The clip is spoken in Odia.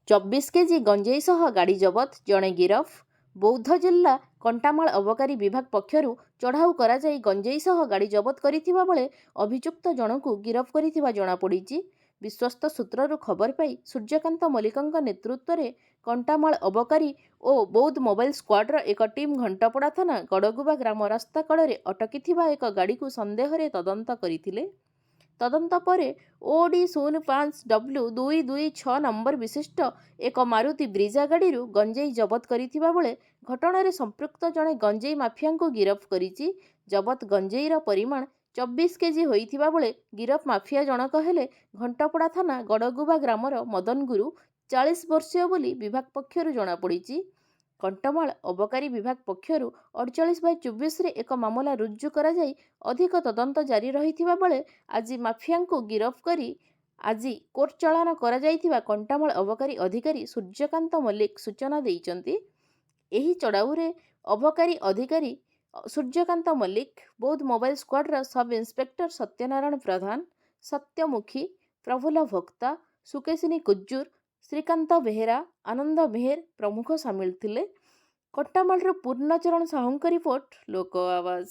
24 କେଜି ଗଞ୍ଜେଇ ସହ ଗାଡ଼ି ଜବତ, ଜଣେ ଗିରଫ। ବୌଦ୍ଧ ଜିଲ୍ଲା କଣ୍ଟାମାଳ ଅବକାରୀ ବିଭାଗ ପକ୍ଷରୁ ଚଢ଼ାଉ କରାଯାଇ ଗଞ୍ଜେଇ ସହ ଗାଡ଼ି ଜବତ କରିଥିବା ବେଳେ ଅଭିଯୁକ୍ତ ଜଣଙ୍କୁ ଗିରଫ କରିଥିବା ଜଣାପଡ଼ିଛି। ବିଶ୍ୱସ୍ତ ସୂତ୍ରରୁ ଖବର ପାଇ ସୂର୍ଯ୍ୟକାନ୍ତ ମଲ୍ଲିକଙ୍କ ନେତୃତ୍ୱରେ କଣ୍ଟାମାଳ ଅବକାରୀ ଓ ବୌଦ୍ଧ ମୋବାଇଲ ସ୍କ୍ୱାଡ୍ର ଏକ ଟିମ୍ ଘଣ୍ଟପଡ଼ା ଥାନା ଗଡ଼ଗୁବା ଗ୍ରାମ ରାସ୍ତା କଡ଼ରେ ଅଟକିଥିବା ଏକ ଗାଡ଼ିକୁ ସନ୍ଦେହରେ ତଦନ୍ତ କରିଥିଲେ। ତଦନ୍ତ ପରେ ଓ ଡି 05 ଡବ୍ଲ୍ୟୁ 226 ନମ୍ବର ବିଶିଷ୍ଟ ଏକ ମାରୁତି ବ୍ରିଜା ଗାଡ଼ିରୁ ଗଞ୍ଜେଇ ଜବତ କରିଥିବା ବେଳେ ଘଟଣାରେ ସମ୍ପୃକ୍ତ ଜଣେ ଗଞ୍ଜେଇ ମାଫିଆଙ୍କୁ ଗିରଫ କରିଛି। ଜବତ ଗଞ୍ଜେଇର ପରିମାଣ 24 କେଜି ହୋଇଥିବା ବେଳେ ଗିରଫ ମାଫିଆ ଜଣକ ହେଲେ ଘଣ୍ଟପଡ଼ା ଥାନା ଗଡ଼ଗୁବା ଗ୍ରାମର ମଦନ ଗୁରୁ, 40 ବର୍ଷୀୟ ବୋଲି ବିଭାଗ ପକ୍ଷରୁ ଜଣାପଡ଼ିଛି। କଣ୍ଟାମାଳ ଅବକାରୀ ବିଭାଗ ପକ୍ଷରୁ 48/24ରେ ଏକ ମାମଲା ରୁଜୁ କରାଯାଇ ଅଧିକ ତଦନ୍ତ ଜାରି ରହିଥିବା ବେଳେ ଆଜି ମାଫିଆଙ୍କୁ ଗିରଫ କରି ଆଜି କୋର୍ଟ ଚାଲାଣ କରାଯାଇଥିବା କଣ୍ଟାମାଳ ଅବକାରୀ ଅଧିକାରୀ ସୂର୍ଯ୍ୟକାନ୍ତ ମଲ୍ଲିକ ସୂଚନା ଦେଇଛନ୍ତି। ଏହି ଚଢ଼ାଉରେ ଅବକାରୀ ଅଧିକାରୀ ସୂର୍ଯ୍ୟକାନ୍ତ ମଲ୍ଲିକ, ବୌଦ୍ଧ mobile ସ୍କ୍ୱାଡ୍ର sub inspector Satyanarayan Pradhan, ସତ୍ୟମୁଖୀ, Prafulla ଭୋକ୍ତା, ସୁକେଶିନୀ କୁଜୁର, ଶ୍ରୀକାନ୍ତ ବେହେରା, ଆନନ୍ଦ ମେହେର ପ୍ରମୁଖ ସାମିଲ ଥିଲେ। କଣ୍ଟାମାଳରୁ ପୂର୍ଣ୍ଣଚରଣ ସାହୁଙ୍କ ରିପୋର୍ଟ, ଲୋକ ଆବାଜ।